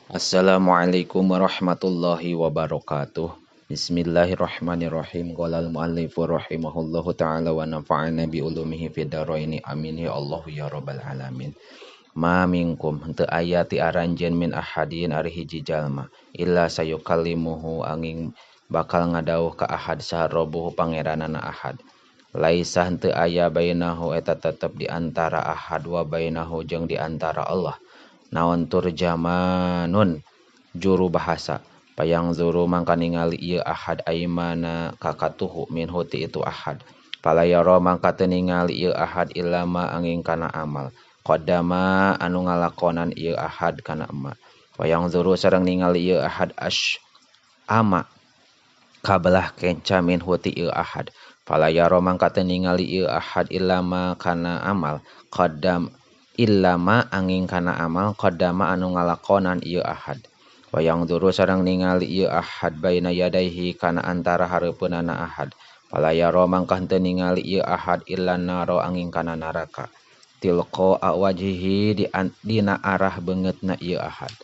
Assalamualaikum warahmatullahi wabarakatuh. Bismillahirrahmanirrahim. Qala al-muallif rahimahullahu taala wa nafa'ana bi ulumihi fid dharaini. Amin ya Allah ya rabbal alamin. Ma minkum henteu aya ti aranjeun min ahadin ari hiji jalma illa sayukallimuhu angin bakal ngadawuh ka ahad saha robuhu pangeranana ahad. Laisa henteu aya bainahu eta tetep di antara ahad wa bainahu jeung di antara Allah. Naon turjamanun juru bahasa payang zuru mangka ningali ieu ahad aimana kakatuhu minhu ti itu ahad palayara mangka teu ningali ieu ahad ilama angin kana amal qaddama anu ngalakonan ieu ahad kana ema payang zuru sareng ningali ieu ahad ash ama kabelah kenca minhu ti ieu ahad palayara mangka teu ningali ieu ahad ilama kana amal qaddam illama angin kana amal qaddama anu ngalakonan ieu ahad wayang duru sareng ningali ieu ahad baina yadaihi kana antara hareupeunana ahad palayara mangka henteu ningali ieu ahad illa naro angin kana neraka tilqa wajhihi dina arah beungeutna ieu ahad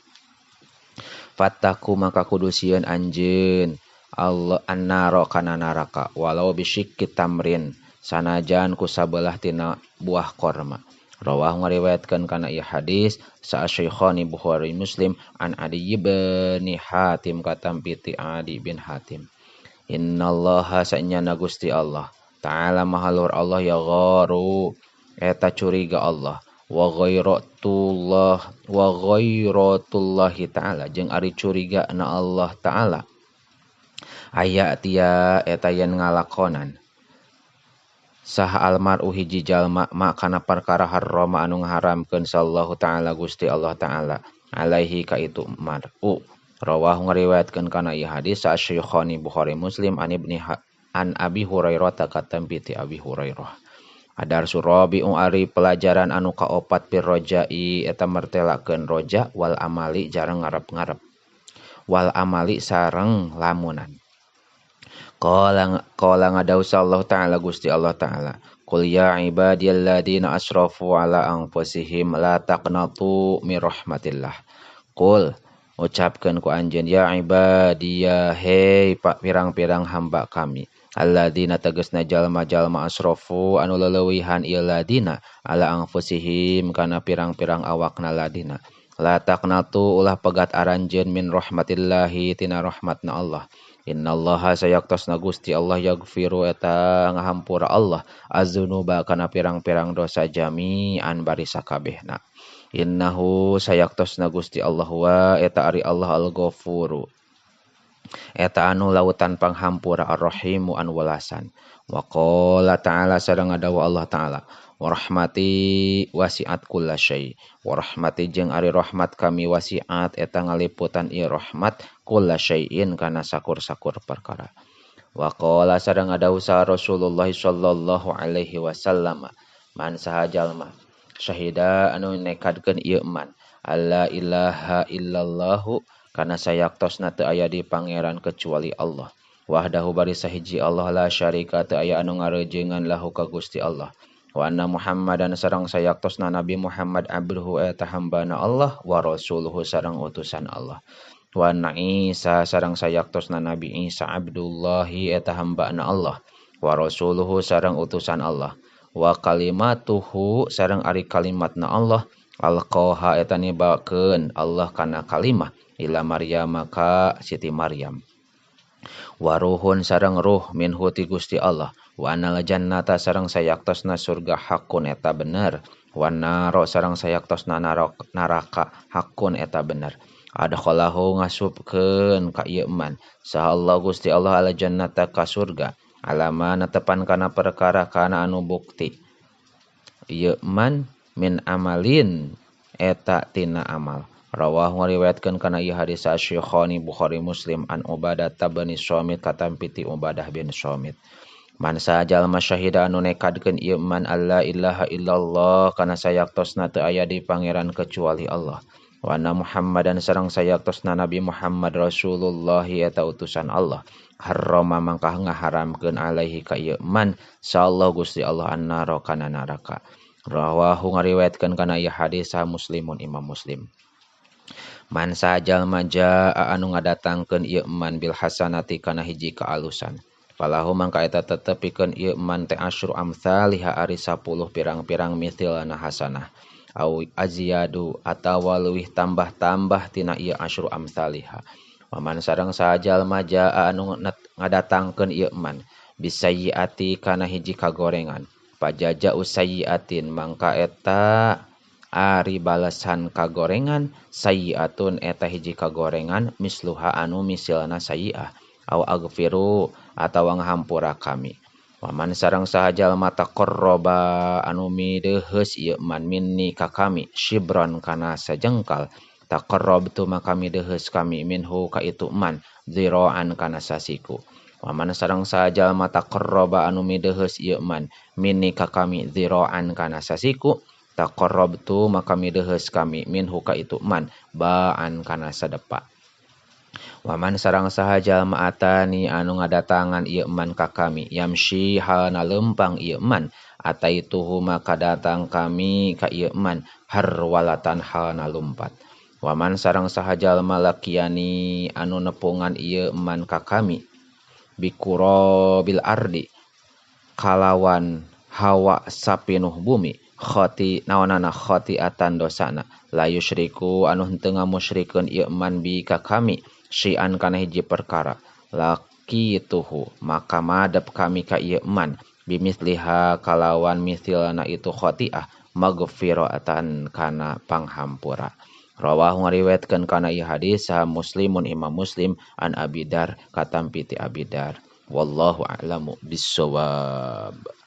fattaku maka kudu sieun anjeun Allah annaro kana neraka walau bisyikki tamrin sanajan ku sabelah tina buah korma. Rawah ngariwayatkeun kana ieu hadis sa Syekhani Bukhari Muslim an Adi bin Hatim katampi ti Adi bin Hatim. Innallaha sanyana Gusti Allah Ta'ala maha luhur Allah ya gharu eta curiga Allah wa ghairatullah wa ghairatullahi ta'ala jeung ari curiga na Allah Ta'ala aya tia eta yen ngalakonan sah almaru hiji jalma ma kana perkara harrama anu ngaharamkeun sallallahu ta'ala Gusti Allah ta'ala alaihi ka itu mar'u. Rawah ngariwayatkeun kana ieu hadis sa Syekhani Bukhari Muslim an ibni an Abi Hurairah katampi ti Abi Hurairah. Adar surabi'u ari pelajaran anu kaopat pir rojai eta mertelakeun roja wal amali jarang ngarep-ngarep wal amali sareng lamunan. Qala qala ngadau sallallahu ta'ala Gusti Allah ta'ala qul ya ibadiyalladzina asrafu ala anfusihim la taqnatu mir rahmatillah. Qul ucapkeun ku anjeun ya ibadiya hei pak pirang-pirang hamba kami alladzina tegasna jalma-jalma asrafu anu leleuwihan ieu ladina ala anfusihim kana pirang-pirang awakna ladina la taqnatu ulah pegat aranjeun min rahmatillahi tina rahmatna Allah. Innallaha sayaktosna Gusti Allah yaghfiru eta ngahampura Allah az-dzunuba kana pirang-pirang dosa jami'an bari sakabehna. Innahu sayaktosna Gusti Allah wa eta ari Allah al-Ghafuru eta anu lautan panghampura ar-Rahimu anu welasan. Wa qala ta'ala sareng ngadawu Allah ta'ala wa rahmati wasi'at kulla syai wa rahmati jeung ari rahmat kami wasi'at eta ngaliputan ieu rahmat kulla syai'in kana sakur-sakur perkara. Wa qala sareng ngadawu sa Rasulullah sallallahu alaihi wasallam man saha jalma syahida anu nekadkeun ieu man alla ilaha illallahu kana sayaktosna teu aya di pangeran kecuali Allah wahdahu bari sahiji Allah la syarika teu aya anu ngarejengan lahu ka Gusti Allah wa anna Muhammadan sareng sayaktosna Nabi Muhammad abduhu eta hambana Allah wa rasuluhu sareng utusan Allah wa anna Isa sareng sayaktosna Nabi Isa abdullahi eta hambana Allah wa rasuluhu sareng utusan Allah wa kalimatuhu sareng ari kalimatna Allah alqaha eta nibakeun Allah kana kalimah ila Maryam ka Siti Maryam wa ruhun sareng ruh minhu ti Gusti Allah wa anal jannata sareng sayaktosna surga hakun eta bener wa naro sareng sayaktosna neraka hakun eta bener adkhalahu ngasupkeun ka ieu man saha Allah Gusti Allah al jannata ka surga alama netepan kana perkara kana anu bukti ieu man min amalin eta tina amal. Rawah ngariwayatkeun kana ieu hadis Syekhani Bukhari Muslim an Ubadah bin Shamit katampi ti Ubadah bin Shamit man sajalma syahida anu nekadkeun ieu man alla ilaha illallah kana sayaktosna teu aya di pangeran kecuali Allah wa anna Muhammadan sareng sayaktosna Nabi Muhammad Rasulullah eta utusan Allah harrama mangka ngaharamkeun alaihi ka ieu man sallallahu Gusti Allah annara kana neraka. Rawahu ngariwayatkeun kana ieu hadis Muslimun Imam Muslim. Man sajalma jaa anu ngadatangkeun ieu man bil hasanati kana hiji kaalusan. Falahu mangka eta tetep pikeun ieu man teh asyru amsalihha ari 10 pirang-pirang misilna hasanah. Au aziyadu atawa leuwih tambah-tambah tina ieu asyru amsalihha. Waman sareng sajalma jaa anu ngadatangkeun ieu man bisayyiati kana hiji kagorengan. Pajaja usayyiatin mangka eta ari balasan kagorengan sayyiatun eta hiji kagorengan misluha anu misilna sayyiah au aghfiru atawa ngahampura kami. Waman sareng saha jalma taqarraba anu mideuheus ieu man minni ka kami shibran kana sajengkal taqarrabtu maka mideuheus kami minhu ka itu man zira'an kana sasiku. Waman sareng saha jalma taqarraba anu mideuheus ieu man minni ka kami zira'an kana sasiku taqarrabtu maka mideuheus kami minhu ka itu man ba'an kana sadepa. Waman sareng saha jalma atani anu ngadatangan ieu man ka kami yamshi halna leumpang ieu man ataituhu maka datang kami ka ieu man harwalatan halna lumpat. Waman sareng saha jalma lakiani anu nepungan ieu man ka kami bikurabil ardi kalawan hawa sapinuh bumi khati naonana khati'atan dosana la yusyriku anu henteu ngamusyrikeun ieu man bi ka kami syai'an kana hiji perkara laqituhu maka madep kami ka ieu man bimisliha kalawan misilna itu khati'ah maghfiratan kana panghampura. Rawahu ngariwayatkeun kana ieu hadis saha Muslimun Imam Muslim an Abi Dar katampi ti Abi Dar. Wallahu a'lamu bissawab.